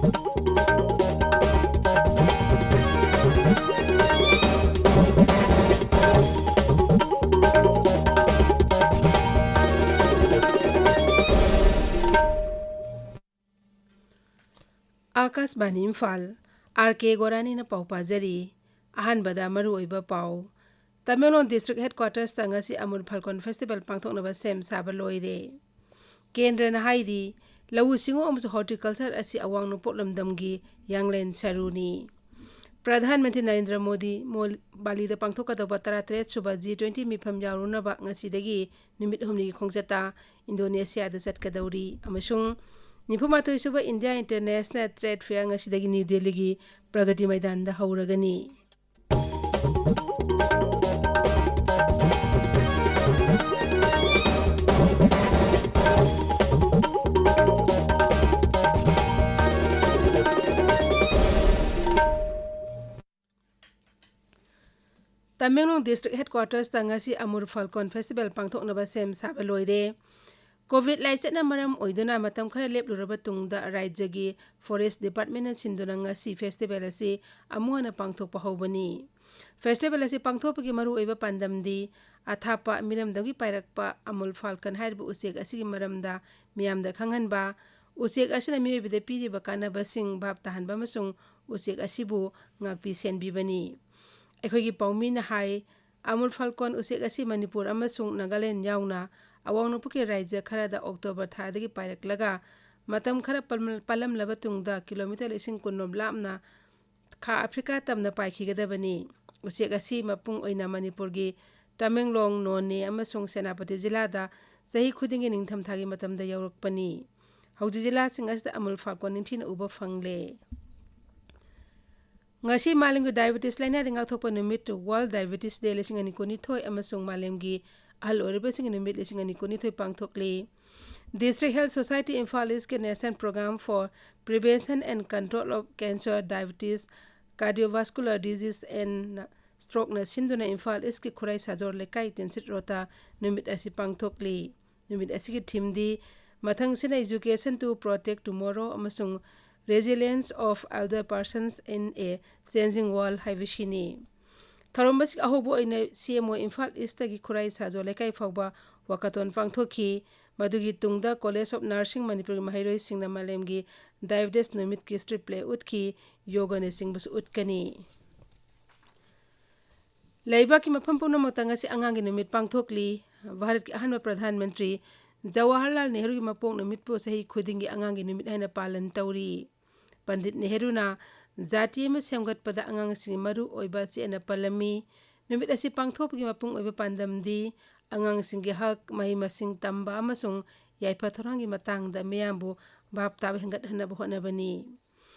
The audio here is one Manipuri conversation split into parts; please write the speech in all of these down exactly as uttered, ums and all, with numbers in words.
ꯑꯥꯀꯥꯁꯕꯥꯅꯤ ꯏꯝꯐꯥꯜ, ꯑꯥꯔ ꯀꯦ ꯒꯣꯔꯥꯅꯤꯅ ꯄꯥꯎ ꯄꯥꯖꯔꯤ꯫ ꯑꯍꯥꯟꯕꯗ ꯃꯔꯨꯑꯣꯏꯕ ꯄꯥꯎ꯫ ꯇꯃꯦꯡꯂꯣꯡ ꯗꯤꯁꯇ꯭ꯔꯤꯛ ꯍꯦꯗꯀ꯭ꯋꯥꯇꯔꯁꯇ ꯉꯁꯤ ꯑꯃꯨꯜ ꯐꯥꯜꯀꯣꯟ ꯐꯦꯁꯇꯤꯚꯦꯜ ꯄꯥꯡꯊꯣꯛꯅꯕ ꯁꯦꯝ ꯁꯥꯕ ꯂꯣꯏꯔꯦ꯫ ꯀꯦꯟꯗ꯭ꯔꯅ ꯍꯥꯏꯔꯤ, ꯂꯧꯎ ꯁꯤꯡꯎ ꯑꯃꯁꯨꯡ ꯍꯣꯔꯇꯤꯀꯜꯆꯔ ꯑꯁꯤ ꯑꯋꯥꯡ ꯅꯣꯡꯄꯣꯛ ꯂꯝꯗꯝꯒꯤ ꯌꯥꯡꯂꯦꯟ ꯁꯔꯨꯅꯤ꯫ ꯄ꯭ꯔꯙꯥꯟ ꯃꯟꯇ꯭ꯔꯤ ꯅꯔꯦꯟꯗ꯭ꯔ ꯃꯣꯗꯤ ꯃꯣꯜ-, ꯕꯥꯂꯤꯗ ꯄꯥꯡꯊꯣꯛꯀꯗꯧꯕ ꯇꯔꯥꯇꯔꯦꯠ ꯁꯨꯕ ꯖꯤ ꯇ꯭ꯋꯦꯟꯇꯤ ꯃꯤꯐꯝ ꯌꯥꯎꯔꯨꯅꯕ ꯉꯁꯤꯗꯒꯤ ꯅꯨꯃꯤꯠ ꯍꯨꯝꯅꯤꯒꯤ ꯈꯣꯡꯆꯠꯇ ꯏꯟꯗꯣꯅꯦꯁꯤꯌꯥꯗ ꯆꯠꯀꯗꯧꯔꯤ ꯑꯃꯁꯨꯡ ꯅꯤꯐꯨꯃꯥꯊꯣꯏ ꯁꯨꯕ ꯏꯟꯗꯤꯌꯥ ꯏꯟꯇꯔꯅꯦꯁꯅꯦꯜ ꯇ꯭ꯔꯦꯗ ꯐꯤꯌꯔ ꯉꯁꯤꯗꯒꯤ ꯅ꯭ꯌꯨ ꯗꯦꯜꯂꯤꯒꯤ ꯄ꯭ꯔꯒꯇꯤ ꯃꯩꯗꯥꯟꯗ ꯍꯧꯔꯒꯅꯤ꯫ ꯇꯃꯦꯡꯂꯣꯡ ꯗꯤꯁꯇ꯭ꯔꯤꯛ ꯍꯦꯗꯀ꯭ꯋꯥꯇꯔꯁꯇ ꯉꯁꯤ ꯑꯃꯨꯔ ꯐꯥꯜꯀꯣꯟ ꯐꯦꯁꯇꯤꯚꯦꯜ ꯄꯥꯡꯊꯣꯛꯅꯕ ꯁꯦꯝ ꯁꯥꯕ ꯂꯣꯏꯔꯦ꯫ ꯀꯣꯚꯤꯗ ꯂꯥꯏꯆꯠꯅ ꯃꯔꯝ ꯑꯣꯏꯗꯨꯅ ꯃꯇꯝ ꯈꯔ ꯂꯦꯞꯂꯨꯔꯕ ꯇꯨꯡꯗ ꯔꯥꯖ꯭ꯌꯒꯤ ꯐꯣꯔꯦꯁ ꯗꯤꯄꯥꯔꯠꯃꯦꯟꯅ ꯁꯤꯟꯗꯨꯅ ꯉꯁꯤ ꯐꯦꯁꯇꯤꯚꯦꯜ ꯑꯁꯤ ꯑꯃꯨꯛ ꯍꯟꯅ ꯄꯥꯡꯊꯣꯛꯄ ꯍꯧꯕꯅꯤ꯫ ꯐꯦꯁꯇꯤꯚꯦꯜ ꯑꯁꯤ ꯄꯥꯡꯊꯣꯛꯄꯒꯤ ꯃꯔꯨꯑꯣꯏꯕ ꯄꯥꯟꯗꯝꯗꯤ ꯑꯊꯥꯞꯄ ꯃꯤꯔꯝꯗꯒꯤ ꯄꯥꯏꯔꯛꯄ ꯑꯃꯨꯜ ꯐꯥꯜꯀꯟ ꯍꯥꯏꯔꯤꯕ ꯎꯆꯦꯛ ꯑꯁꯤꯒꯤ ꯃꯔꯝꯗ ꯃꯤꯌꯥꯝꯗ ꯈꯪꯍꯟꯕ, ꯎꯆꯦꯛ ꯑꯁꯤꯅ ꯃꯤꯑꯣꯏꯕꯗ ꯄꯤꯔꯤꯕ ꯀꯥꯟꯅꯕꯁꯤꯡ ꯚꯥꯞ ꯇꯥꯍꯟꯕ ꯑꯃꯁꯨꯡ ꯎꯆꯦꯛ ꯑꯁꯤꯕꯨ ꯉꯥꯛꯄꯤ ꯁꯦꯟꯕꯤꯕꯅꯤ꯫ ꯑꯩꯈꯣꯏꯒꯤ ꯄꯥꯎꯃꯤꯅ ꯍꯥꯏ, ꯑꯃꯨꯜ ꯐꯥꯜꯀꯣꯟ ꯎꯆꯦꯛ ꯑꯁꯤ ꯃꯅꯤꯄꯨꯔ ꯑꯃꯁꯨꯡ ꯅꯥꯒꯥꯂꯦꯟ ꯌꯥꯎꯅ ꯑꯋꯥꯡ ꯅꯣꯡꯄꯣꯛꯀꯤ ꯔꯥꯖ꯭ꯌ ꯈꯔꯗ ꯑꯣꯛꯇꯣꯕꯔ ꯊꯥꯗꯒꯤ ꯄꯥꯏꯔꯛꯂꯒ ꯃꯇꯝ ꯈꯔ ꯄꯜ-, ꯄꯜꯂꯝꯂꯕ ꯇꯨꯡꯗ ꯀꯤꯂꯣꯃꯤꯇꯔ ꯂꯤꯁꯤꯡ ꯀꯨꯟꯔꯣꯝ ꯂꯥꯞꯅ ꯈꯥ ꯑꯐ꯭ꯔꯤꯀꯥ ꯇꯝꯅ ꯄꯥꯏꯈꯤꯒꯗꯕꯅꯤ꯫ ꯎꯆꯦꯛ ꯑꯁꯤ ꯃꯄꯨꯡ ꯑꯣꯏꯅ ꯃꯅꯤꯄꯨꯔꯒꯤ ꯇꯃꯦꯡꯂꯣꯡ, ꯅꯣꯅꯦ ꯑꯃꯁꯨꯡ ꯁꯦꯅꯥꯄꯇꯤ ꯖꯤꯂꯥꯗ ꯆꯍꯤ ꯈꯨꯗꯤꯡꯒꯤ ꯅꯤꯡꯊꯝꯊꯥꯒꯤ ꯃꯇꯝꯗ ꯌꯧꯔꯛꯄꯅꯤ꯫ ꯍꯧꯖꯤꯛ ꯖꯤꯂꯥꯁꯤꯡ ꯑꯁꯤꯗ ꯑꯃꯨꯜ ꯐꯥꯜꯀꯣꯟ ꯅꯤꯡꯊꯤꯅ ꯎꯕ ꯐꯪꯂꯦ꯫ ꯉꯁꯤ ꯃꯥꯂꯦꯝꯒꯤ ꯗꯥꯏꯕꯦꯇꯤꯁ ꯂꯥꯏꯅꯥꯗꯒꯤ ꯉꯥꯛꯊꯣꯛꯄ ꯅꯨꯃꯤꯠ, ꯋꯥꯔꯜꯗ ꯗꯥꯏꯕꯦꯇꯤꯁ ꯗꯦ ꯂꯤꯁꯤꯡ ꯑꯅꯤ ꯀꯨꯟꯅꯤꯊꯣꯏ ꯑꯃꯁꯨꯡ ꯃꯥꯂꯦꯝꯒꯤ ꯑꯍꯜ ꯑꯣꯏꯔꯕꯁꯤꯡꯒꯤ ꯅꯨꯃꯤꯠ ꯂꯤꯁꯤꯡ ꯑꯅꯤ ꯀꯨꯟꯅꯤꯊꯣꯏ ꯄꯥꯡꯊꯣꯛꯂꯤ꯫ District Health Society Imphal East ꯀꯤ National Program for Prevention and Control of Cancer, Diabetes, Cardiovascular Disease and Stroke ꯅ ꯁꯤꯟꯗꯨꯅ ꯏꯝꯐꯥꯜ ꯏꯁꯀꯤ ꯈꯨꯔꯥꯏ ꯁꯥꯖꯣꯔ ꯂꯩꯀꯥꯏ ꯇꯤꯟꯁꯤꯠ ꯔꯣꯗꯇ ꯅꯨꯃꯤꯠ ꯑꯁꯤ ꯄꯥꯡꯊꯣꯛꯂꯤ꯫ ꯅꯨꯃꯤꯠ ꯑꯁꯤꯒꯤ ꯊꯤꯝꯗꯤ ꯃꯊꯪꯁꯤꯅ Education to Protect Tomorrow ꯑꯃꯁꯨꯡ Resilience of Elder Persons in a Changing World ꯍꯥꯏꯕꯁꯤꯅꯤ꯫ ꯊꯧꯔꯝ ꯑꯁꯤꯒꯤ ꯑꯍꯧꯕ ꯑꯣꯏꯅ ꯁꯤ ꯑꯦꯝ ꯑꯣ ꯏꯝꯐꯥꯜ ꯏꯁꯇꯒꯤ ꯈꯨꯔꯥꯏ ꯁꯥꯖꯣ ꯂꯩꯀꯥꯏ ꯐꯥꯎꯕ walkathon ꯄꯥꯡꯊꯣꯛꯈꯤ꯫ ꯃꯗꯨꯒꯤ ꯇꯨꯡꯗ College of Nursing ꯃꯅꯤꯄꯨꯔꯒꯤ ꯃꯍꯩꯔꯣꯏꯁꯤꯡꯅ ꯃꯥꯂꯦꯝꯒꯤ diabetes ꯅꯨꯃꯤꯠꯀꯤ street play ꯎꯠꯈꯤ, ꯌꯣꯒꯅꯆꯤꯡꯕꯁꯨ ꯎꯠꯀꯅꯤ꯫ ꯂꯩꯕꯥꯛꯀꯤ ꯃꯐꯝ ꯄꯨꯝꯅꯃꯛꯇ ꯉꯁꯤ ꯑꯉꯥꯡꯒꯤ ꯅꯨꯃꯤꯠ ꯄꯥꯡꯊꯣꯛꯂꯤ꯫ ꯚꯥꯔꯠꯀꯤ ꯑꯍꯥꯟꯕ ꯄ꯭ꯔꯙꯥꯟ ꯃꯟꯇ꯭ꯔꯤ ꯖꯋꯥꯍꯔꯂꯥꯜ ꯅꯦꯍꯔꯨꯒꯤ ꯃꯄꯣꯛ ꯅꯨꯃꯤꯠꯄꯨ ꯆꯍꯤ ꯈꯨꯗꯤꯡꯒꯤ ꯑꯉꯥꯡꯒꯤ ꯅꯨꯃꯤꯠ ꯍꯥꯏꯅ ꯄꯥꯂꯟ ꯇꯧꯔꯤ꯫ ꯄꯟꯗꯤꯠ ꯅꯦꯍꯔꯨꯅ ꯖꯥꯇꯤ ꯑꯃ ꯁꯦꯝꯒꯠꯄꯗ ꯑꯉꯥꯡꯁꯤꯡꯒꯤ ꯃꯔꯨ ꯑꯣꯏꯕ ꯆꯦꯠꯅ ꯄꯜꯂꯝꯃꯤ꯫ ꯅꯨꯃꯤꯠ ꯑꯁꯤ ꯄꯥꯡꯊꯣꯛꯄꯒꯤ ꯃꯄꯨꯡ ꯑꯣꯏꯕ ꯄꯥꯟꯗꯝꯗꯤ ꯑꯉꯥꯡꯁꯤꯡꯒꯤ ꯍꯛ, ꯃꯍꯩ ꯃꯁꯤꯡ ꯇꯝꯕ ꯑꯃꯁꯨꯡ ꯌꯥꯏꯐ ꯊꯧꯔꯥꯡꯒꯤ ꯃꯇꯥꯡꯗ ꯃꯤꯌꯥꯝꯕꯨ ꯚꯥꯞ ꯇꯥꯕ ꯍꯦꯟꯒꯠꯍꯟꯅꯕ ꯍꯣꯠꯅꯕꯅꯤ꯫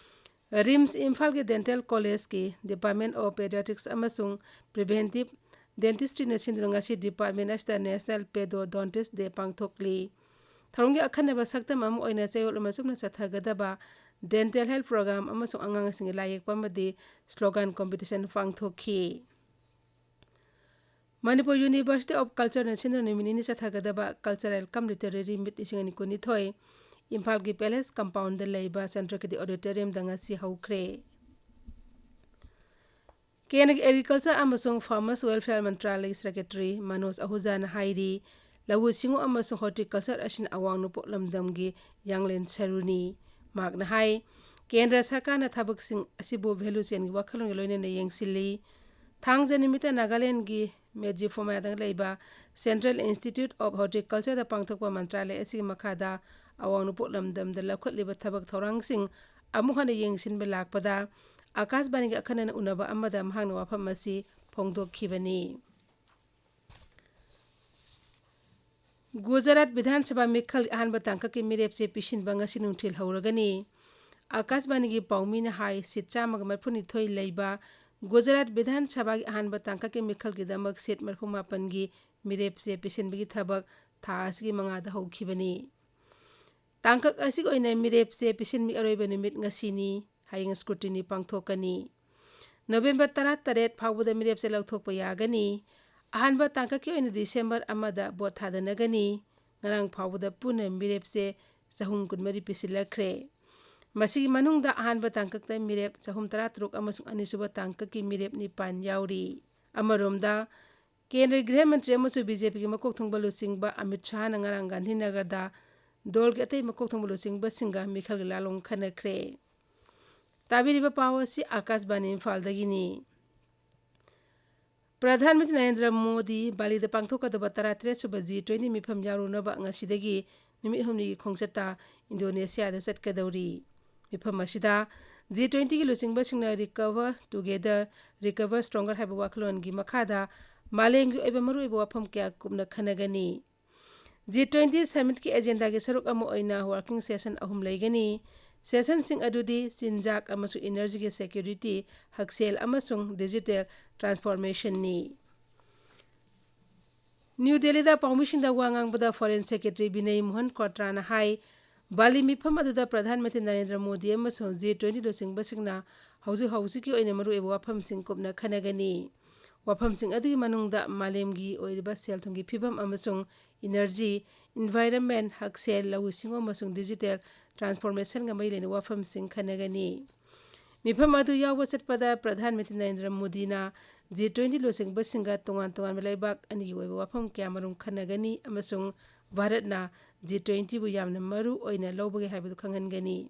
ꯔꯤꯝꯁ ꯏꯝꯐꯥꯜꯒꯤ Dental Collegeꯀꯤ Department of Pediatrics ꯑꯃꯁꯨꯡ Preventive Dentistryꯅ ꯁꯤꯟꯗꯨꯅ ꯉꯁꯤ department ꯑꯁꯤꯗ National Periodontist Day ꯄꯥꯡꯊꯣꯛꯂꯤ꯫ ꯊꯧꯔꯝꯒꯤ ꯑꯈꯟꯅꯕ ꯁꯛꯇꯝ ꯑꯃ ꯑꯣꯏꯅ ꯆꯌꯣꯜ ꯑꯃ ꯆꯨꯞꯅ ꯆꯠꯊꯒꯗꯕ dental health program ꯑꯃꯁꯨꯡ ꯑꯉꯥꯡꯁꯤꯡꯒꯤ ꯂꯥꯏ ꯌꯦꯛꯄ ꯑꯃꯗꯤ slogan competition ꯄꯥꯡꯊꯣꯛꯈꯤ꯫ ꯃꯅꯤꯄꯨꯔ University of Cultureꯅ ꯁꯤꯟꯗꯨꯅ ꯅꯨꯃꯤꯠ ꯅꯤꯅꯤ ꯆꯠꯊꯒꯗꯕ Cultural cum Literary Meet ꯂꯤꯁꯤꯡ ꯑꯅꯤ ꯀꯨꯟꯅꯤꯊꯣꯏ ꯏꯝꯐꯥꯜꯒꯤ Palace Compoundꯗ ꯂꯩꯕ ꯆꯟꯗ꯭ꯔꯀꯤꯗꯤ Auditoriumꯗ ꯉꯁꯤ ꯍꯧꯈ꯭ꯔꯦ꯫ ꯀꯦꯟꯗ꯭ꯔꯒꯤ Agriculture ꯑꯃꯁꯨꯡ Farmers Welfare ꯃꯟꯇ꯭ꯔꯥꯂꯌꯒꯤ Secretary ꯃꯅꯣꯖ ꯑꯍꯨꯖꯥꯅ ꯍꯥꯏꯔꯤ, ꯂꯧꯎ ꯁꯤꯡꯎ ꯑꯃꯁꯨꯡ horticulture ꯑꯁꯤꯅ ꯑꯋꯥꯡ ꯅꯣꯡꯄꯣꯛ ꯂꯝꯗꯝꯒꯤ ꯌꯥꯡꯂꯦꯟ ꯁꯔꯨꯅꯤ꯫ ꯃꯍꯥꯛꯅ ꯍꯥꯏ, ꯀꯦꯟꯗ꯭ꯔ ꯁꯔꯀꯥꯔꯅ ꯊꯕꯛꯁꯤꯡ ꯑꯁꯤꯕꯨ value chainꯒꯤ ꯋꯥꯈꯜꯂꯣꯟꯒ ꯂꯣꯏꯅꯅ ꯌꯦꯡꯁꯤꯜꯂꯤ꯫ ꯊꯥꯡꯖ ꯅꯨꯃꯤꯠꯇ ꯅꯥꯒꯥꯂꯦꯟꯗꯒꯤ ꯃꯦꯖꯤꯐꯣꯃꯥꯗ ꯂꯩꯕ Central Institute of Horticultureꯗ ꯄꯥꯡꯊꯣꯛꯄ ꯃꯟꯇ꯭ꯔꯥꯂꯌ ꯑꯁꯤꯒꯤ ꯃꯈꯥꯗ ꯑꯋꯥꯡ ꯅꯣꯡꯄꯣꯛ ꯂꯝꯗꯝꯗ ꯂꯧꯈꯠꯂꯤꯕ ꯊꯕꯛ ꯊꯧꯔꯥꯡꯁꯤꯡ ꯑꯃꯨꯛ ꯍꯟꯅ ꯌꯦꯡꯁꯤꯟꯕ ꯂꯥꯛꯄꯗ ꯑꯥꯀꯥꯁꯕꯥꯅꯤꯒꯤ ꯑꯈꯟꯅꯅ ꯎꯅꯕ ꯑꯃꯗ ꯃꯍꯥꯛꯅ ꯋꯥꯐꯝ ꯑꯁꯤ ꯐꯣꯡꯗꯣꯛꯈꯤꯕꯅꯤ꯫ ꯒꯨꯖꯔꯥꯠ ꯕꯤꯙꯥꯟ ꯁꯚꯥ ꯃꯤꯈꯜꯒꯤ ꯑꯍꯥꯟꯕ ꯇꯥꯡꯀꯛꯀꯤ ꯃꯤꯔꯦꯞꯁꯦ ꯄꯤꯁꯤꯟꯕ ꯉꯁꯤ ꯅꯨꯡꯊꯤꯜ ꯍꯧꯔꯒꯅꯤ꯫ ꯑꯥꯀꯥꯁꯕꯥꯅꯤꯒꯤ ꯄꯥꯎꯃꯤꯅ ꯍꯥꯏ, ꯁꯤꯠ ꯆꯥꯝꯃꯒ ꯃꯔꯤꯐꯨꯅꯤꯊꯣꯏ ꯂꯩꯕ ꯒꯨꯖꯔꯥꯠ ꯕꯤꯙꯥꯟ ꯁꯚꯥꯒꯤ ꯑꯍꯥꯟꯕ ꯇꯥꯡꯀꯛꯀꯤ ꯃꯤꯈꯜꯒꯤꯗꯃꯛ ꯁꯤꯠ ꯃꯔꯤꯐꯨ ꯃꯥꯄꯟꯒꯤ ꯃꯤꯔꯦꯞꯁꯦ ꯄꯤꯁꯤꯟꯕꯒꯤ ꯊꯕꯛ ꯊꯥ ꯑꯁꯤꯒꯤ ꯃꯉꯥꯗ ꯍꯧꯈꯤꯕꯅꯤ꯫ ꯇꯥꯡꯀꯛ ꯑꯁꯤꯒꯤ ꯑꯣꯏꯅ ꯃꯤꯔꯦꯞꯁꯦ ꯄꯤꯁꯤꯟꯕꯒꯤ ꯑꯔꯣꯏꯕ ꯅꯨꯃꯤꯠ ꯉꯁꯤꯅꯤ꯫ ꯍꯌꯦꯡ scrutiny ꯄꯥꯡꯊꯣꯛꯀꯅꯤ꯫ ꯅꯕꯦꯝꯕꯔ ꯇꯔꯥꯇꯔꯦꯠ ꯐꯥꯎꯕꯗ ꯃꯤꯔꯦꯞꯁꯦ ꯂꯧꯊꯣꯛꯄ ꯌꯥꯒꯅꯤ꯫ ꯑꯍꯥꯟꯕ ꯇꯥꯡꯀꯛꯀꯤ ꯑꯣꯏꯅ ꯗꯤꯁꯦꯝꯕꯔ ꯑꯃꯗ ꯚꯣꯠ ꯊꯥꯗꯅꯒꯅꯤ꯫ ꯉꯔꯥꯡ ꯐꯥꯎꯕꯗ ꯄꯨꯟꯅ ꯃꯤꯔꯦꯞꯁꯦ ꯆꯍꯨꯝ ꯀꯨꯟꯃꯔꯤ ꯄꯤꯁꯤꯜꯂꯛꯈ꯭ꯔꯦ꯫ ꯃꯁꯤꯒꯤ ꯃꯅꯨꯡꯗ ꯑꯍꯥꯟꯕ ꯇꯥꯡꯀꯛꯇ ꯃꯤꯔꯦꯞ ꯆꯍꯨꯝ ꯇꯔꯥꯇꯔꯨꯛ ꯑꯃꯁꯨꯡ ꯑꯅꯤꯁꯨꯕ ꯇꯥꯡꯀꯛꯀꯤ ꯃꯤꯔꯦꯞ ꯅꯤꯄꯥꯟ ꯌꯥꯎꯔꯤ꯫ ꯑꯃꯔꯣꯝꯗ, ꯀꯦꯟꯗ꯭ꯔꯒꯤ ꯒ꯭ꯔꯍ ꯃꯟꯇ꯭ꯔꯤ ꯑꯃꯁꯨꯡ ꯕꯤ ꯖꯦ ꯄꯤꯒꯤ ꯃꯀꯣꯛ ꯊꯣꯡꯕ ꯂꯨꯆꯤꯡꯕ ꯑꯃꯤꯠ ꯁꯍꯥꯅ ꯉꯔꯥꯡ ꯒꯥꯟꯙꯤꯅꯒꯔꯗ ꯗꯣꯜꯒꯤ ꯑꯇꯩ ꯃꯀꯣꯛ ꯊꯣꯡꯕ ꯂꯨꯆꯤꯡꯕꯁꯤꯡꯒ ꯃꯤꯈꯜꯒꯤ ꯂꯥꯂꯣꯡ ꯈꯟꯅꯈ꯭ꯔꯦ꯫ ꯇꯥꯕꯤꯔꯤꯕ ꯄꯥꯎ ꯑꯁꯤ ꯑꯥꯀꯥꯁꯕꯥꯅꯤ ꯏꯝꯐꯥꯜꯗꯒꯤꯅꯤ꯫ ꯄ꯭ꯔꯙꯥꯟ ꯃꯟꯇ꯭ꯔꯤ ꯅꯔꯦꯟꯗ꯭ꯔ ꯃꯣꯗꯤ ꯕꯥꯂꯤꯗ ꯄꯥꯡꯊꯣꯛꯀꯗꯕ ꯇꯔꯥꯇꯔꯦꯠ ꯁꯨꯕ ꯖꯤ ꯇ꯭ꯋꯦꯟꯇꯤ ꯃꯤꯐꯝ ꯌꯥꯎꯔꯨꯅꯕ ꯉꯁꯤꯗꯒꯤ ꯅꯨꯃꯤꯠ ꯍꯨꯝꯅꯤꯒꯤ ꯈꯣꯡꯆꯠꯇ ꯏꯟꯗꯣꯅꯦꯁꯤꯌꯥꯗ ꯆꯠꯀꯗꯧꯔꯤ꯫ ꯃꯤꯐꯝ ꯑꯁꯤꯗ ꯖꯤ ꯇ꯭ꯋꯦꯟꯇꯤꯒꯤ ꯂꯨꯆꯤꯡꯕꯁꯤꯡꯅ Recover Together, Recover Stronger ꯍꯥꯏꯕ ꯋꯥꯈꯜꯂꯣꯟꯒꯤ ꯃꯈꯥꯗ ꯃꯥꯂꯦꯝꯒꯤ ꯑꯣꯏꯕ ꯃꯔꯨꯑꯣꯏꯕ ꯋꯥꯐꯝ ꯀꯌꯥ ꯀꯨꯞꯅ ꯈꯟꯅꯒꯅꯤ꯫ ꯖꯤ ꯇ꯭ꯋꯦꯟꯇꯤ ꯁꯃꯤꯠꯀꯤ ꯑꯦꯖꯦꯟꯗꯥꯒꯤ ꯁꯔꯨꯛ ꯑꯃ ꯑꯣꯏꯅ ꯋꯥꯔꯀꯤꯡ ꯁꯦꯁꯟ ꯑꯍꯨꯝ ꯂꯩꯒꯅꯤ꯫ ꯁꯦꯁꯟꯁꯤꯡ ꯑꯗꯨꯗꯤ ꯆꯤꯟꯖꯥꯛ ꯑꯃꯁꯨꯡ ꯏꯅꯔꯖꯤꯒꯤ ꯁꯦꯀ꯭ꯌꯨꯔꯤꯇꯤ, ꯍꯛꯁꯦꯜ ꯑꯃꯁꯨꯡ ꯗꯤꯖꯤꯇꯦꯜ ꯇ꯭ꯔꯥꯟꯁꯐꯣꯔꯃꯦꯁꯟꯅꯤ꯫ ꯅ꯭ꯌꯨ ꯗꯦꯜꯂꯤꯗ ꯄꯥꯎꯃꯤꯁꯤꯡꯗ ꯋꯥ ꯉꯥꯡꯕꯗ ꯐꯣꯔꯦꯟ ꯁꯦꯀ꯭ꯔꯦꯇꯔꯤ ꯕꯤꯅꯌ ꯃꯣꯍꯟ ꯀ꯭ꯋꯥꯇ꯭ꯔꯥꯅ ꯍꯥꯏ, ꯕꯥꯂꯤ ꯃꯤꯐꯝ ꯑꯗꯨꯗ ꯄ꯭ꯔꯙꯥꯟ ꯃꯟꯇ꯭ꯔꯤ ꯅꯔꯦꯟꯗ꯭ꯔ ꯃꯣꯗꯤ ꯑꯃꯁꯨꯡ ꯖꯤ ꯇ꯭ꯋꯦꯟꯇꯤ ꯂꯨꯆꯤꯡꯕꯁꯤꯡꯅ ꯍꯧꯖꯤꯛ ꯍꯧꯖꯤꯛꯀꯤ ꯑꯣꯏꯅ ꯃꯔꯨꯑꯣꯏꯕ ꯋꯥꯐꯝꯁꯤꯡ ꯀꯨꯞꯅ ꯈꯟꯅꯒꯅꯤ꯫ ꯋꯥꯐꯝꯁꯤꯡ ꯑꯗꯨꯒꯤ ꯃꯅꯨꯡꯗ ꯃꯥꯂꯦꯝꯒꯤ ꯑꯣꯏꯔꯤꯕ ꯁꯦꯜ ꯊꯨꯝꯒꯤ ꯐꯤꯕꯝ ꯑꯃꯁꯨꯡ ꯏꯅꯔꯖꯤ, ꯏꯟꯚꯥꯏꯔꯟꯃꯦꯟ, ꯍꯛꯁꯦꯜ, ꯂꯧꯎ ꯁꯤꯡꯎ ꯑꯃꯁꯨꯡ ꯗꯤꯖꯤꯇꯦꯜ ꯇ꯭ꯔꯥꯟꯁꯐꯣꯔꯃꯦꯁꯟꯒ ꯃꯔꯤ ꯂꯩꯅꯕ ꯋꯥꯐꯝꯁꯤꯡ ꯈꯟꯅꯒꯅꯤ꯫ ꯃꯤꯐꯝ ꯑꯗꯨ ꯌꯥꯎꯕ ꯆꯠꯄꯗ ꯄ꯭ꯔꯙꯥꯟ ꯃꯟꯇ꯭ꯔꯤ ꯅꯔꯦꯟꯗ꯭ꯔ ꯃꯣꯗꯤꯅ ꯖꯤ ꯇ꯭ꯋꯦꯟꯇꯤ ꯂꯨꯆꯤꯡꯕꯁꯤꯡꯒ ꯇꯣꯉꯥꯟ ꯇꯣꯉꯥꯟꯕ ꯂꯩꯕꯥꯛ ꯑꯅꯤꯒꯤ ꯑꯣꯏꯕ ꯋꯥꯐꯝ ꯀꯌꯥꯃꯔꯨꯝ ꯈꯟꯅꯒꯅꯤ ꯑꯃꯁꯨꯡ ꯚꯥꯔꯠꯅ ꯖꯤ ꯇ꯭ꯋꯦꯟꯇꯤꯕꯨ ꯌꯥꯝꯅ ꯃꯔꯨ ꯑꯣꯏꯅ ꯂꯧꯕꯒꯦ ꯍꯥꯏꯕꯗꯨ ꯈꯪꯍꯟꯒꯅꯤ꯫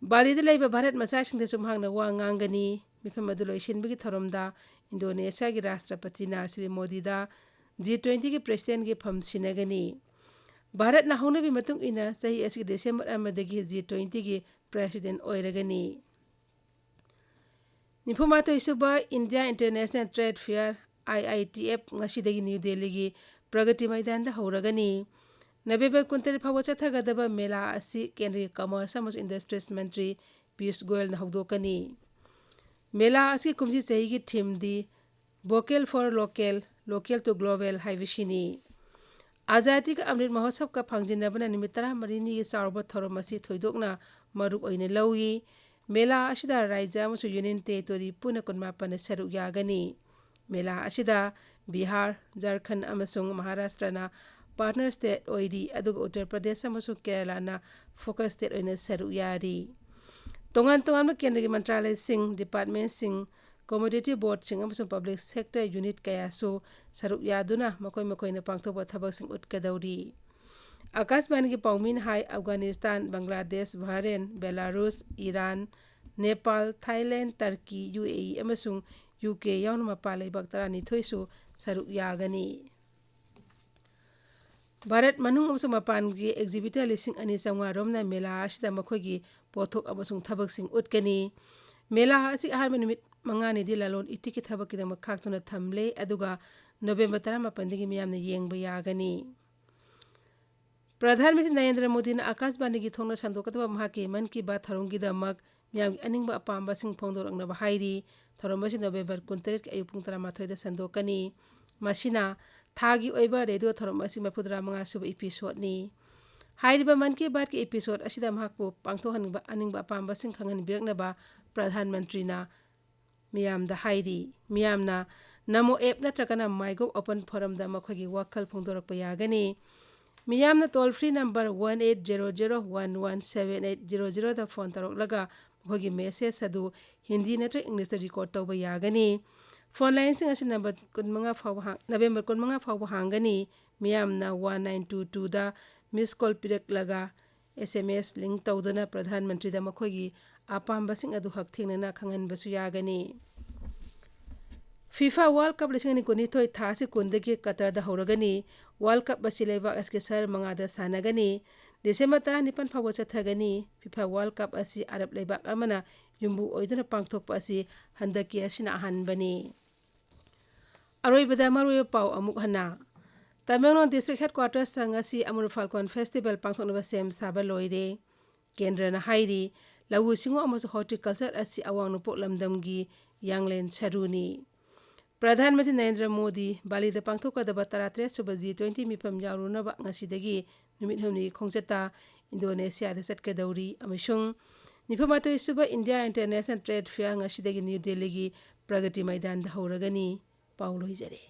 ꯕꯥꯂꯤꯗ ꯂꯩꯕ ꯚꯥꯔꯠ ꯃꯆꯥꯁꯤꯡꯗꯁꯨ ꯃꯍꯥꯛꯅ ꯋꯥ ꯉꯥꯡꯒꯅꯤ꯫ ꯃꯤꯐꯝ ꯑꯗꯨ ꯂꯣꯏꯁꯤꯟꯕꯒꯤ ꯊꯧꯔꯝꯗ ꯏꯟꯗꯣꯅꯦꯁꯤꯌꯥꯒꯤ ꯔꯥꯁꯇ꯭ꯔꯄꯇꯤꯅ ꯁ꯭ꯔꯤ ꯃꯣꯗꯤꯗ ꯖꯤ ꯇ꯭ꯋꯦꯟꯇꯤꯒꯤ ꯄ꯭ꯔꯦꯁꯤꯗꯦꯟꯒꯤ ꯐꯝ ꯁꯤꯟꯅꯒꯅꯤ꯫ ꯚꯥꯔꯠꯅ ꯍꯧꯅꯕꯤ ꯃꯇꯨꯡ ꯏꯟꯅ ꯆꯍꯤ ꯑꯁꯤꯒꯤ ꯗꯤꯁꯦꯝꯕꯔ ꯑꯃꯗꯒꯤ ꯖꯤ ꯇ꯭ꯋꯦꯟꯇꯤꯒꯤ ꯄ꯭ꯔꯦꯁꯤꯗꯦꯟ ꯑꯣꯏꯔꯒꯅꯤ꯫ ꯅꯤꯐꯨꯃꯥꯊꯣꯏ ꯁꯨꯕ ꯏꯟꯗꯤꯌꯥ ꯏꯟꯇꯔꯅꯦꯁꯅꯦꯜ ꯇ꯭ꯔꯦꯗ ꯐꯤꯌꯔ, ꯑꯥꯏ ꯑꯥꯏ ꯇꯤ ꯑꯦꯐ, ꯉꯁꯤꯗꯒꯤ ꯅ꯭ꯌꯨ ꯗꯦꯜꯂꯤꯒꯤ ꯄ꯭ꯔꯒꯇꯤ ꯃꯩꯗꯥꯟꯗ ꯍꯧꯔꯒꯅꯤ꯫ ꯅꯕꯦꯝꯕꯔ ꯀꯨꯟꯇꯔꯦꯠ ꯐꯥꯎꯕ ꯆꯠꯊꯒꯗꯕ ꯃꯦꯂꯥ ꯑꯁꯤ ꯀꯦꯟꯗ꯭ꯔꯒꯤ ꯀꯃꯔꯁ ꯑꯃꯁꯨꯡ ꯏꯟꯗꯁꯇ꯭ꯔꯤꯁ ꯃꯟꯇ꯭ꯔꯤ ꯄꯤꯌꯨꯁ ꯒꯣꯌꯜꯅ ꯍꯧꯗꯣꯛꯀꯅꯤ꯫ ꯃꯦꯂꯥ ꯑꯁꯤꯒꯤ ꯀꯨꯝꯁꯤ ꯆꯍꯤꯒꯤ ꯊꯤꯝꯗꯤ Vocal for Local, Local to Global ꯍꯥꯏꯕꯁꯤꯅꯤ꯫ ꯑꯖꯥꯗꯤ ꯀ ꯑꯃ꯭ꯔꯤꯠ ꯃꯍꯣꯠꯁꯕꯀ ꯐꯥꯡꯖꯤꯟꯅꯕꯅ ꯅꯨꯃꯤꯠ ꯇꯔꯥꯃꯔꯤꯅꯤꯒꯤ ꯆꯥꯎꯔꯕ ꯊꯧꯔꯝ ꯑꯁꯤ ꯊꯣꯏꯗꯣꯛꯅ ꯃꯔꯨ ꯑꯣꯏꯅ ꯂꯧꯏ꯫ ꯃꯦꯂꯥ ꯑꯁꯤꯗ ꯔꯥꯖ꯭ꯌ ꯑꯃꯁꯨꯡ ꯌꯨꯅꯤꯌꯟ ꯇꯦꯔꯤꯇꯣꯔꯤ ꯄꯨꯟꯅ ꯀꯨꯟꯃꯥꯄꯟꯅ ꯁꯔꯨꯛ ꯌꯥꯒꯅꯤ꯫ ꯃꯦꯂꯥ ꯑꯁꯤꯗ ꯕꯤꯍꯥꯔ, ꯖꯥꯔꯈꯟ ꯑꯃꯁꯨꯡ ꯃꯍꯥꯔꯥꯁꯇ꯭ꯔꯅ ꯄꯥꯔꯠꯅꯔ ꯁ꯭ꯇꯦꯠ ꯑꯣꯏꯔꯤ, ꯑꯗꯨꯒ ꯎꯠꯇꯔ ꯄ꯭ꯔꯗꯦꯁ ꯑꯃꯁꯨꯡ ꯀꯦꯔꯂꯥꯅ ꯐꯣꯀꯁ ꯁ꯭ꯇꯦꯠ ꯑꯣꯏꯅ ꯁꯔꯨꯛ ꯌꯥꯔꯤ꯫ ꯇꯣꯉꯥꯟ ꯇꯣꯉꯥꯟꯕ ꯀꯦꯟꯗ꯭ꯔꯒꯤ ꯃꯟꯇ꯭ꯔꯥꯂꯌꯁꯤꯡ, ꯗꯤꯄꯥꯔꯠꯃꯦꯟꯠꯁꯤꯡ, ꯀꯣꯃꯣꯗꯤꯇꯤ ꯕꯣꯔꯗꯁꯤꯡ ꯑꯃꯁꯨꯡ ꯄꯕ꯭ꯂꯤꯛ ꯁꯦꯛꯇꯔ ꯌꯨꯅꯤꯠ ꯀꯌꯥꯁꯨ ꯁꯔꯨꯛ ꯌꯥꯗꯨꯅ ꯃꯈꯣꯏ ꯃꯈꯣꯏꯅ ꯄꯥꯡꯊꯣꯛꯄ ꯊꯕꯛꯁꯤꯡ ꯎꯠꯀꯗꯧꯔꯤ꯫ ꯑꯀꯥꯁꯕꯥꯅꯤꯒꯤ ꯄꯥꯎꯃꯤꯅ ꯍꯥꯏ, Afghanistan, Bangladesh, Bahrain, Belarus, Iran, Nepal, Thailand, Turkey, U A E ꯑꯃꯁꯨꯡ ꯌꯨ ꯀꯦ ꯌꯥꯎꯅ ꯃꯄꯥꯟ ꯂꯩꯕꯥꯛ ꯇꯔꯥꯅꯤꯊꯣꯏꯁꯨ ꯁꯔꯨꯛ ꯌꯥꯒꯅꯤ꯫ ꯚꯥꯔꯠ ꯃꯅꯨꯡ ꯑꯃꯁꯨꯡ ꯃꯄꯥꯟꯒꯤ ꯑꯦꯛꯖꯤꯕꯤꯇꯔ ꯂꯤꯁꯤꯡ ꯑꯅꯤ ꯆꯥꯝꯃꯉꯥ ꯔꯣꯝꯅ ꯃꯦꯂꯥ ꯑꯁꯤꯗ ꯃꯈꯣꯏꯒꯤ ꯄꯣꯠꯊꯣꯛ ꯑꯃꯁꯨꯡ ꯊꯕꯛꯁꯤꯡ ꯎꯠꯀꯅꯤ꯫ ꯃꯦꯂꯥ ꯑꯁꯤ ꯑꯍꯥꯟꯕ ꯅꯨꯃꯤꯠ ꯃꯉꯥꯅꯤꯗꯤ ꯂꯂꯣꯟ ꯏꯇꯤꯛꯀꯤ ꯊꯕꯛꯀꯤꯗꯃꯛ ꯈꯥꯛꯇꯨꯅ ꯊꯝꯂꯦ, ꯑꯗꯨꯒ ꯅꯣꯕꯦꯝꯕꯔ ꯇꯔꯥꯃꯥꯄꯟꯗꯒꯤ ꯃꯤꯌꯥꯝꯅ ꯌꯦꯡꯕ ꯌꯥꯒꯅꯤ꯫ ꯄ꯭ꯔꯙꯥꯟ ꯃꯟꯇ꯭ꯔꯤ ꯅꯔꯦꯟꯗ꯭ꯔ ꯃꯣꯗꯤꯅ ꯑꯀꯥꯁꯕꯥꯅꯤꯒꯤ ꯊꯣꯡꯅ ꯁꯟꯗꯣꯛꯀꯗꯕ ꯃꯍꯥꯛꯀꯤ ꯃꯟ ꯀꯤ ꯕꯥꯠ ꯊꯧꯔꯝꯒꯤꯗꯃꯛ ꯃꯤꯌꯥꯝꯒꯤ ꯑꯅꯤꯡꯕ ꯑꯄꯥꯝꯕꯁꯤꯡ ꯐꯣꯡꯗꯣꯔꯛꯅꯕ ꯍꯥꯏꯔꯤ꯫ ꯊꯧꯔꯝ ꯑꯁꯤ ꯅꯣꯕꯦꯝꯕꯔ ꯀꯨꯟꯇꯔꯦꯠꯀꯤ ꯑꯌꯨꯛ ꯄꯨꯡ ꯇꯔꯥꯃꯥꯊꯣꯏꯗ ꯁꯟꯗꯣꯛꯀꯅꯤ꯫ ꯃꯁꯤꯅ ꯊꯥꯒꯤ ꯑꯣꯏꯕ ꯔꯦꯗꯤꯑꯣ ꯊꯧꯔꯝ ꯑꯁꯤ ꯃꯔꯐꯨ ꯇꯔꯥꯃꯉꯥ ꯁꯨꯕ ꯏꯄꯤꯁꯣꯗꯅꯤ꯫ ꯍꯥꯏꯔꯤꯕ ꯃꯟ ꯀꯤ ꯕꯥꯠꯀꯤ ꯏꯄꯤꯁꯣꯗ ꯑꯁꯤꯗ ꯃꯍꯥꯛꯄꯨ ꯄꯥꯡꯊꯣꯛꯍꯟꯅꯤꯡꯕ ꯑꯅꯤꯡꯕ ꯑꯄꯥꯝꯕꯁꯤꯡ ꯈꯪꯍꯟꯕꯤꯔꯛꯅꯕ ꯄ꯭ꯔꯙꯥꯟ ꯃꯟꯇ꯭ꯔꯤꯅ ꯃꯤꯌꯥꯝꯗ ꯍꯥꯏꯔꯤ꯫ ꯃꯤꯌꯥꯝꯅ ꯅꯃꯣ ꯑꯦꯞ ꯅꯠꯇ꯭ꯔꯒꯅ ꯃꯥꯏꯒꯣꯚ ꯑꯣꯄꯟ ꯐꯣꯔꯝꯗ ꯃꯈꯣꯏꯒꯤ ꯋꯥꯈꯜ ꯐꯣꯡꯗꯣꯔꯛꯄ ꯌꯥꯒꯅꯤ꯫ ꯃꯤꯌꯥꯝꯅ toll free number one eight zero zero one one seven eight zero ꯖꯦꯔꯣꯗ ꯐꯣꯟ ꯇꯧꯔꯛꯂꯒ ꯃꯈꯣꯏꯒꯤ ꯃꯦꯁꯦꯖ ꯑꯗꯨ ꯍꯤꯟꯗꯤ ꯅꯠꯇ꯭ꯔꯒ ꯏꯪꯂꯤꯁꯇ ꯔꯦꯀꯣꯔꯗ ꯇꯧꯕ ꯌꯥꯒꯅꯤ꯫ ꯐꯣꯟ ꯂꯥꯏꯟꯁꯤꯡ ꯑꯁꯤ ꯅꯝꯕꯔ ꯀꯨꯟꯃꯉꯥ ꯐꯥꯎꯕ ꯍꯥꯡ-, ꯅꯕꯦꯝꯕꯔ ꯀꯨꯟꯃꯉꯥ ꯐꯥꯎꯕ ꯍꯥꯡꯒꯅꯤ꯫ ꯃꯤꯌꯥꯝꯅ ꯋꯥꯟ ꯅꯥꯏꯟ ꯇꯨ ꯇꯨꯗ ꯃꯤꯁ ꯀꯣꯜ ꯄꯤꯔꯛꯂꯒ ꯑꯦꯁ ꯑꯦꯝ ꯑꯦꯁ ꯂꯤꯡ ꯇꯧꯗꯨꯅ ꯄ꯭ꯔꯙꯥꯟ ꯃꯟꯇ꯭ꯔꯤꯗ ꯃꯈꯣꯏꯒꯤ ꯑꯄꯥꯝꯕꯁꯤꯡ ꯑꯗꯨ ꯍꯛꯊꯦꯡꯅꯅ ꯈꯪꯍꯟꯕꯁꯨ ꯌꯥꯒꯅꯤ꯫ ꯐꯤꯐꯥ ꯋꯥꯔꯜ ꯀꯞ ꯂꯤꯁꯤꯡ ꯑꯅꯤ ꯀꯨꯟꯅꯤꯊꯣꯏ ꯊꯥ ꯑꯁꯤ ꯀꯨꯟꯗꯒꯤ ꯀꯇꯔꯗ ꯍꯧꯔꯒꯅꯤ꯫ ꯋꯥꯔꯜ ꯀꯞ ꯑꯁꯤ ꯂꯩꯕꯥꯛ ꯑꯁꯤꯒꯤ ꯁꯍꯔ ꯃꯉꯥꯗ ꯁꯥꯟꯅꯒꯅꯤ꯫ ꯗꯤꯁꯦꯝꯕꯔ ꯇꯔꯥꯅꯤꯄꯥꯟ ꯐꯥꯎꯕ ꯆꯠꯊꯒꯅꯤ꯫ ꯐꯤꯐꯥ ꯋꯥꯔꯜ ꯀꯞ ꯑꯁꯤ ꯑꯔꯕ ꯂꯩꯕꯥꯛ ꯑꯃꯅ ꯌꯨꯝꯕꯨ ꯑꯣꯏꯗꯨꯅ ꯄꯥꯡꯊꯣꯛꯄ ꯑꯁꯤ ꯍꯟꯗꯛꯀꯤ ꯑꯁꯤꯅ ꯑꯍꯥꯟꯕꯅꯤ꯫ ꯑꯔꯣꯏꯕꯗ ꯃꯔꯨꯑꯣꯏꯕ ꯄꯥꯎ ꯑꯃꯨꯛ ꯍꯟꯅ꯫ ꯇꯃꯦꯡꯂꯣꯡ ꯗꯤꯁꯇ꯭ꯔꯤꯛ ꯍꯦꯗꯀ꯭ꯋꯥꯇꯔꯁꯇ ꯉꯁꯤ ꯑꯃꯨꯔ ꯐꯥꯜꯀꯣꯟ ꯐꯦꯁꯇꯤꯚꯦꯜ ꯄꯥꯡꯊꯣꯛꯅꯕ ꯁꯦꯝ ꯁꯥꯕ ꯂꯣꯏꯔꯦ꯫ ꯀꯦꯟꯗ꯭ꯔꯅ ꯍꯥꯏꯔꯤ, ꯂꯧꯎ ꯁꯤꯡꯎ ꯑꯃꯁꯨꯡ ꯍꯣꯔꯇꯤꯀꯜꯆꯔ ꯑꯁꯤ ꯑꯋꯥꯡ ꯅꯣꯡꯄꯣꯛ ꯂꯝꯗꯝꯒꯤ ꯌꯥꯡꯂꯦꯟ ꯁꯔꯨꯅꯤ꯫ ꯄ꯭ꯔꯙꯥꯟ ꯃꯟꯇ꯭ꯔꯤ ꯅꯔꯦꯟꯗ꯭ꯔ ꯃꯣꯗꯤ ꯕꯥꯂꯤꯗ ꯄꯥꯡꯊꯣꯛꯀꯗꯕ ꯇꯔꯥꯇꯔꯦꯠ ꯁꯨꯕ ꯖꯤ ꯇ꯭ꯋꯦꯟꯇꯤ ꯃꯤꯐꯝ ꯌꯥꯎꯔꯨꯅꯕ ꯉꯁꯤꯗꯒꯤ ꯅꯨꯃꯤꯠ ꯍꯨꯝꯅꯤꯒꯤ ꯈꯣꯡꯆꯠꯇ ꯏꯟꯗꯣꯅꯦꯁꯤꯌꯥꯗ ꯆꯠꯀꯗꯧꯔꯤ ꯑꯃꯁꯨꯡ ꯅꯤꯐꯨꯃꯥꯊꯣꯏ ꯁꯨꯕ ꯏꯟꯗꯤꯌꯥ ꯏꯟꯇꯔꯅꯦꯁꯅꯦꯜ ꯇ꯭ꯔꯦꯗ ꯐꯤꯌꯔ ꯉꯁꯤꯗꯒꯤ ꯅ꯭ꯌꯨ ꯗꯦꯜꯂꯤꯒꯤ ꯄ꯭ꯔꯒꯇꯤ ꯃꯩꯗꯥꯟꯗ ꯍꯧꯔꯒꯅꯤ꯫ ꯄꯥꯎ ꯂꯣꯏꯖꯔꯦ꯫